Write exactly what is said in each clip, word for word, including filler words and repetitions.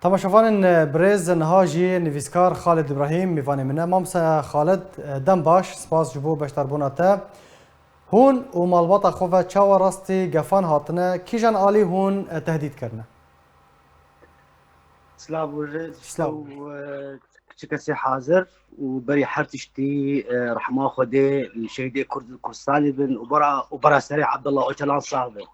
Temaşevanên birêz, niha jî nivîskar Xalid Îbrahîm mêvanê min e. Mamoste Xalid, dem baş, spas ji bo beşdarbûna te. Hûn û malbata xwe ve çawa rastî gefan hatine? Kîjan alî hûn tehdît kirine? Silav û rêz Silav. Û, e, çi kesê hazir û berî her tiştî, e, rehma Xwedê li şehîdê Kurd li Kurdistanê bin û bera, û bera serê Abdullah Ocalan sax bin.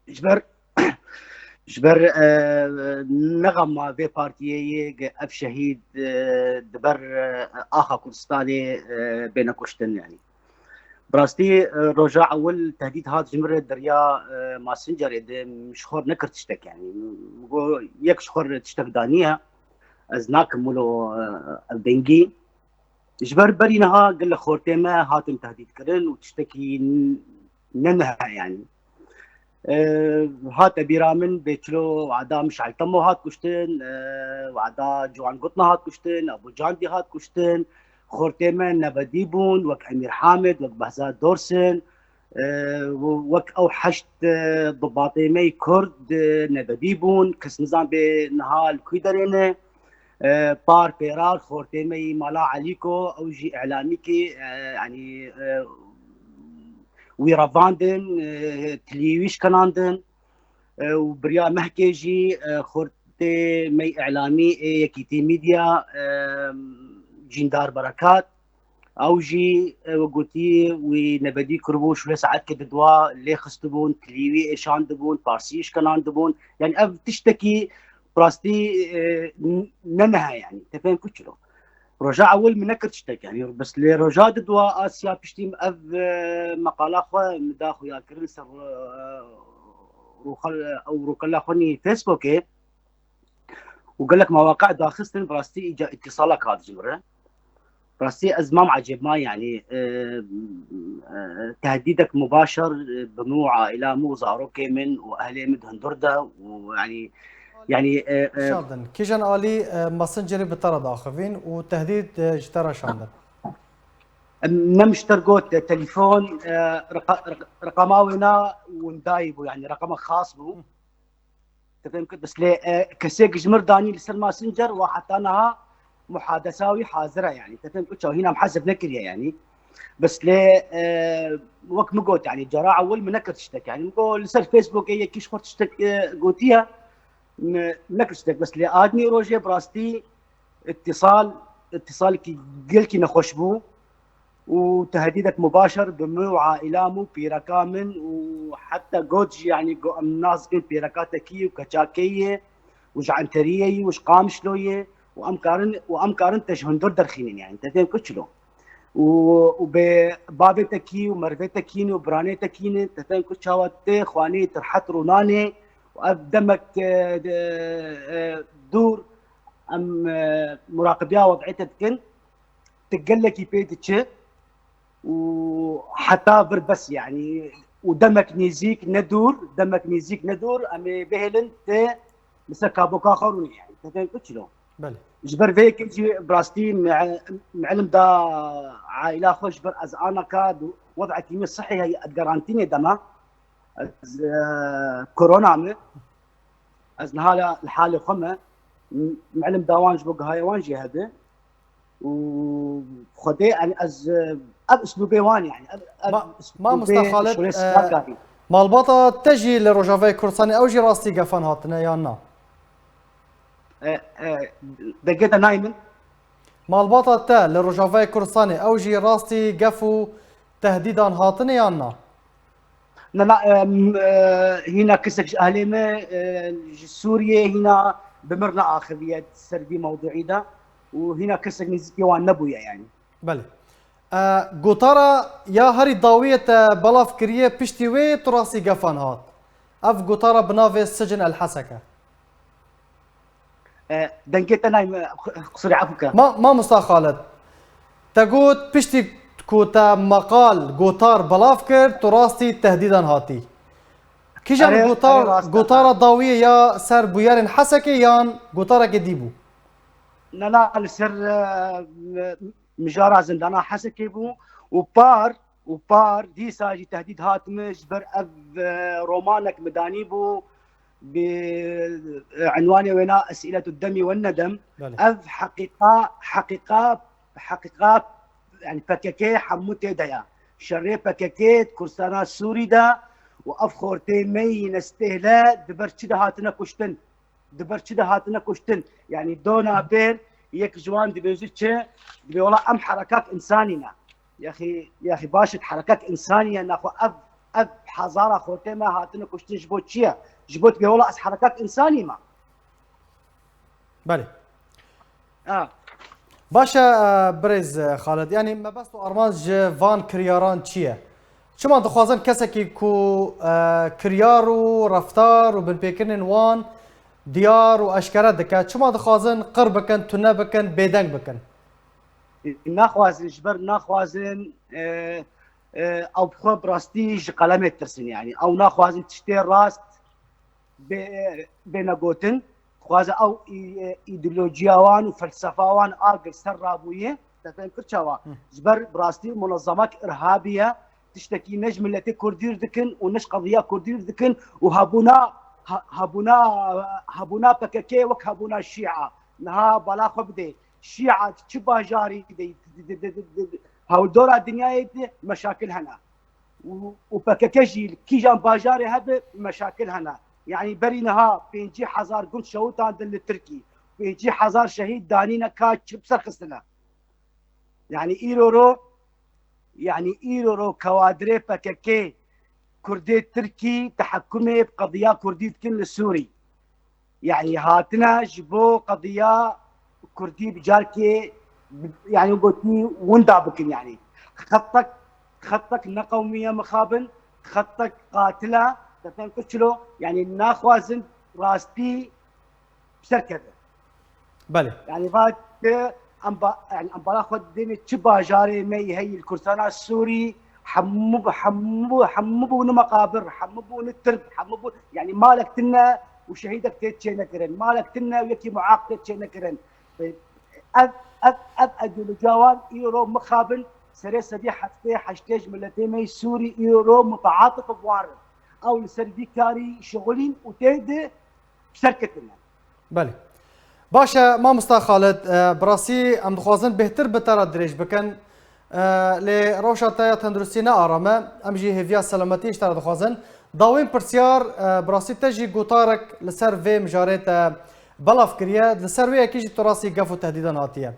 Ji ber, ji ber, e, nexema vê partiyê yê ge ev şehîd, e, di ber, e, axa Kurdistanê, e, bêne kuştin, yanî. Bi rastî, e, roja ewil tehdît hat ji min re deriya, e, Messengerê de, min ji xwe re nekir tiştek, yanî. Min got, yek ji xwe re tiştek daniye, ez nakim wilo, e, ev dengî. Ji ber berî niha gel li xortê me hatin tehdît kirin û tiştekî n-, ne niha, yanî. E, hate bîra min bê çilo wada Mişal Temo hat kuştin, e, wada Ciwan Gutna hat kuştin, Ebû Candî hat kuştin, xortê me nebedî bûn, wek Emîr Hamid, wek Behzad Dorsin, e, wek ew heşt, e, dibatê me yî Kurd, e, nebedî bûn, kes nizan bê niha li kû derê ne. E, Par Pêrar, xortê me yî Mala Elîko, ew jî îlamîkî, e, yanî, e, wî revandin, e, tilî wî şikenandin, e, û biriya mehkê jî, e, xortê me îlamî ê Yekîtî Media, e, Cîndar Berekat, ew jî, e, we gotî, wî nebedî kiribû, şûlê saetkê di dua lê xistibûn, tilî wî êşandibûn, parsî şikenandibûn. Yani ev tiştekî bi rastî, e, n-, ne niha yani. Te fêm ku çilo. Roja ewil min nekir tiştek yani. Bes lê roja di dua Asya piştî ev, e, meqala xwe min da xuyakirin ser, e, rûxel-, ew rûkela xwe nî Facebookê. Û gelek mewaqe daxistin, bi rastî îca îtîsalek hat ji min re. Bi rastî ez mam ecêb ma, yanî, e, e, tehdîdek mubaşer, e, bi min û aîla min û zarokê min û ehlê min di hundir de û, yanî, yanî, e, e, Şandin. Kîjan alî, e, Messengerê bi te re daxivîn û tehdîd, e, ji te re şandin? Em, ne min ji te got, e, telefon, e, reqa-, req-, reqema wê na windayî bû, yanî reqema xas bû. Te fêm kir, bes lê, e, kesê ji mir danî li ser Messenger û heta niha muhadesa wî hazir e, yanî. Te fêm kir, çaw hîna em hezf nekiriye, yanî. Bes lê, e, wek min got, yanî, cara ewil min nekir tiştek, yanî. Min got, li ser Facebookê yekî ji xwe tiştek, e, gotiye, min nekir tiştek. Bes lê a dinê rojê bi rastî îtîsal, îtîsalekî gelkî nexweş bû. û tehdîdek mubaşer bi min û aîla min û pîreka min û heta got jî, yanî, got, em nas dikin pîreka te kî û keça kê ye û ji Enteriyê yî û ji Qamişlo ye û em karin, û em karin te ji hundir derxînin, yanî, te fêm ku çilo. Û, û bê bavê te kî û mervê te kî ne û biranê te kî ne, te fêm ku çawa tê xwanê te rehet rûnanê û ev demek, e, de, e, dûr em, e, muraqibiya wed'ê te dikin. Tu gelekî pê diçe û heta vir bes, yanî, û demek nêzîk ne dûr, demek nêzîk ne dûr, em ê bihêlin te li ser kaboka xwe rûnî, yanî, te fêm ku çilo. Belê. Ji ber vê yekê jî bi rastî me, me ilim da aîla xwe, ji ber ez anaka di wed'ekî me sihî heye, ez garantînê dema. Ez, e, korona me. Ez niha li halê xwe me. M-, milim dawan ji bo gihaya wan jî hebe. Û Xwedê, yani ez, e, ev uslûbê wan, yani ev, ev Ma-, uslûbê Mamosta Xalid, şolê e, siyakarî. Malbata te jî li Rojavayê Kurdistanê ew jî rastî gefan hatine yan na? E, e, dengê te nayê min. Malbata te li Rojavayê Kurdistanê ew jî rastî gef û tehdîdan hatine yan na? Na, na, em, e, hîna kesek ji ehlê me, e, ji Sûriyê hîna bi mir neaxiviye ser vî mewduî de û hîna kesek nêzîkê wan nebûye, yanî. Belê. E, gotara ya herî dawiyê te belav kiriye piştî wê tu rastî gefan hat. Ev gotara bi navê Sicin El Hesek e. E, dengê te nayê min, qu-, qusûrê efû ke. Ma-, Mamosta Xalid, te got piştî ku te meqal, gotar belav kir, tu rastî tehdîdan hatî. Kîjan Erê, gotar, erê, rast e. Gotara dawiyê ya ser bûyerên Hesekê yan gotarekê dî bû? Na, na, li ser, e, m-, mijara zindana Hesekê bû û par, û par dîsa jî tehdîd hat min ji ber ev, e, romanek min danî bû, bi, e, unwanê wêna Esîletu Demî we Nedem. Belê. Ev heqîqa, heqîqa, heqîqa, yani P K K hemû tê de ya. Şerê P K K di Kurdistana Sûrî de û ev xortê me yî nestêhle di ber çi de hatine kuştin? Di ber çi de hatine kuştin? Yani dona bêr yek ji wan dibêjî çi? Dibê wela em herekak insanî ne. Yaxî, yaxî baş e, herekak insanî ye, naxwe ev, ev hezara xortê me hatine kuştin ji bo çi ye? Ji bo dibê wela ez herekak insanî me. Belê. Ha. Baş e, e, birêz, e, Xalid, yanî mebest û armanc ji van kiryaran çi ye? Çima dixwazin kesekî ku, e, kiryar û reftar û binpêkirinên wan diyar û eşkere dike, çima dixwazin qir bikin, tune bikin, bêdeng bikin? Naxwazin, ji ber naxwazin, e, e, ew bi xwe bi rastî ji qelemê tirsin, yanî ew naxwazin tiştê rast bê, bêne gotin. Dixwaze ew î-, îdeolojiya wan û felsefa wan agir ser rabûyê, te fêm kir çawa? Hı. Ji ber bi rastî munezemek irhabî ye, tiştekî ne ji miletê Kurdî re dikin û ne ji qediya Kurdî re dikin û hebûna, he-, hebûna, hebûna P K K wek hebûna Şîa. Niha bala xwe bidê. Şîa di çi bajarî de, di, di, di, di, di, di, hewldora dinyayê de meşakil hene. Û, û P K K jî li kîjan bajarê hebe meşakil hene. Yanî berî niha pêncî hezar gund şewitandin li Tirkî, pêncî hezar şehîd danîne ka çi bi ser xistine. Yanî îro ro, yanî îro ro kewadirê P K K Kurdê Tirkî tehekkumê bi qediya Kurdî dikin li Sûrî. Yanî hatine ji bo qediya Kurdî bi carkê, yanî gotî winda bikin yanî. Xetek, xetek ne qewmî ye mixabin, xetek qatil e, te fêm kir çilo, yanî naxwazin rastî bi ser keve. Belê. Yanî va tu em ba-, yanî em bala xwe dêne çi bajarê me yî heyî li Kurdistana Sûrî, hemû, hemû, hemû bûne meqabir, hemû bûne tirk, hemû bû-, yanî malek tune û şehîdek tê çênekirin, malek tune û yekî muaq tê çênekirin. Ev, ev, ev ideolojiya wan îro mixabin serê sedî heftê heştê ji miletê me yî Sûrî îro mutaatif bi wan re. Ew li ser vî karî şixulîn û tê de bi ser ketine. Belê. Baş e, mamosta Xalid, e, bi rastî em dixwazin bêhtir bi te re dirêj bikin. E, lê rewşa te ya tenduristî ne aram e. Em jî hêviya selametiyê ji te re dixwazin. Dawîn pirsyar, e, bi rastî te jî gotarek li ser vê mijarê te belav kiriye. Li ser wê yekê jî tu rastî gef û tehdîdan hatiye.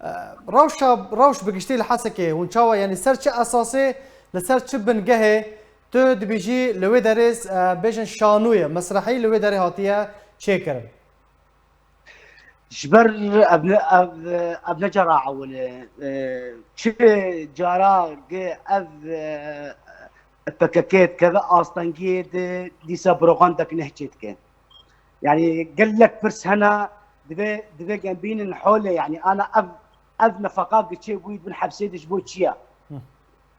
E, rewşa, rewş bi giştî li Hesekê hûn çawa, yanî ser çi esasê, li ser çi bingehê Tu dibêjî li wê derê, e, bêjin şanûyê, mesrehî li wê derê hatiye çêkirin. Ji ber ev ne, ev, ev ne cara ewil e. E, çi cara ge ev, e, P K K dikeve astengiyê de dîsa broxandek neh çê dike. Yanî gelek pirs hene, divê, divê em bînin holê, yanî ana ev, ev nefeqa giçê bûyî bin hepsê de ji bo çi ye? Hı.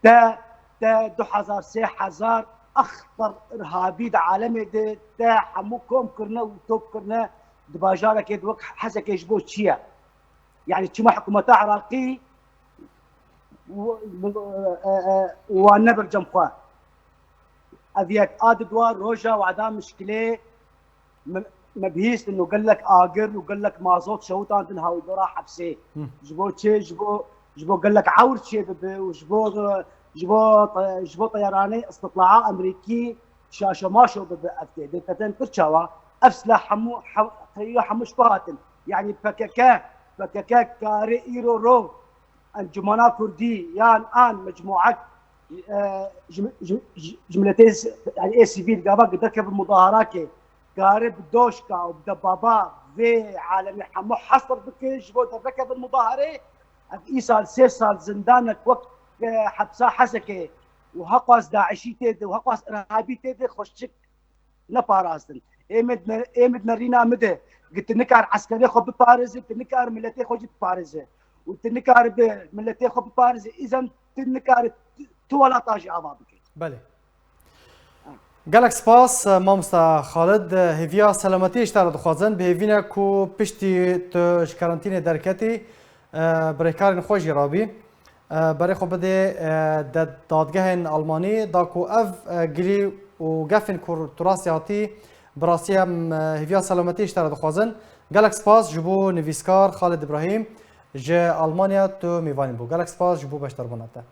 Te, te du hezar, sê hezar exter irhabî di alemê de, te hemû kom kirine û top kirine di bajarekê de wek Hesekê ji bo çi ye? Yanî çima hikûmeta Iraqî w-, e, e, wan nebir cem xwe? Ev yek a di dua roja wada mişkilê me, me bihîstin û gelek agir û gelek mazot şewitandin hewldora hepsê. Hı. Ji bo çi? Ji bo, ji bo gelek ewr çê bibe û ji bo, ji bo, ji bo teyaranê îstitlaa Amerîkî şaşo maşo bibe ev tê. Dê te tên pir çawa? Ev silah hemû, hev-, teyyo hemû ji ku hatin. Yanî P K K, P K K kare îro ro Encumena Kurdî yan an mecmuek, e, ji, ji, ji, ji miletê s-, yani ê sivîl gava ki derkevin mudaharakê, kare bi doşka û bi debaba vê alemê hemû hesr bike ji bo derkevin mudaharê, ev îsal sê sal zindanek wek, e, hepsa Hesekê û heqas DAIŞî tê de û heqas irhabî tê de xweşik neparastin. Ê min di me-, ê min di nerîna min de, ki tu nikar eskerê xwe biparêzî, tu nikar miletê xwe jî biparêzî. Û tu nikar bi miletê xwe biparêzî, îzen tu nikar tu welata jî ava bikî. Belê. Gelek spas, mamosta Xalid. Hêviya selametiyê ji te re dixwazin. Bi hêvî ne ku piştî tu ji karantînê derketî, e, bi rêkarên xwe jî rabî. E, berê xwe bidê, e, de-, dadgehên Almanî, da ku ev, e, gilî û gefên ku tu rastî hatî, Bi rastî em, e, hêviya selametiyê ji te re dixwazin. Gelek spas ji bo nivîskar Xalid Îbrahîm ji Almanya tu mêvanî bû. Gelek spas ji bo beşdarbûna te.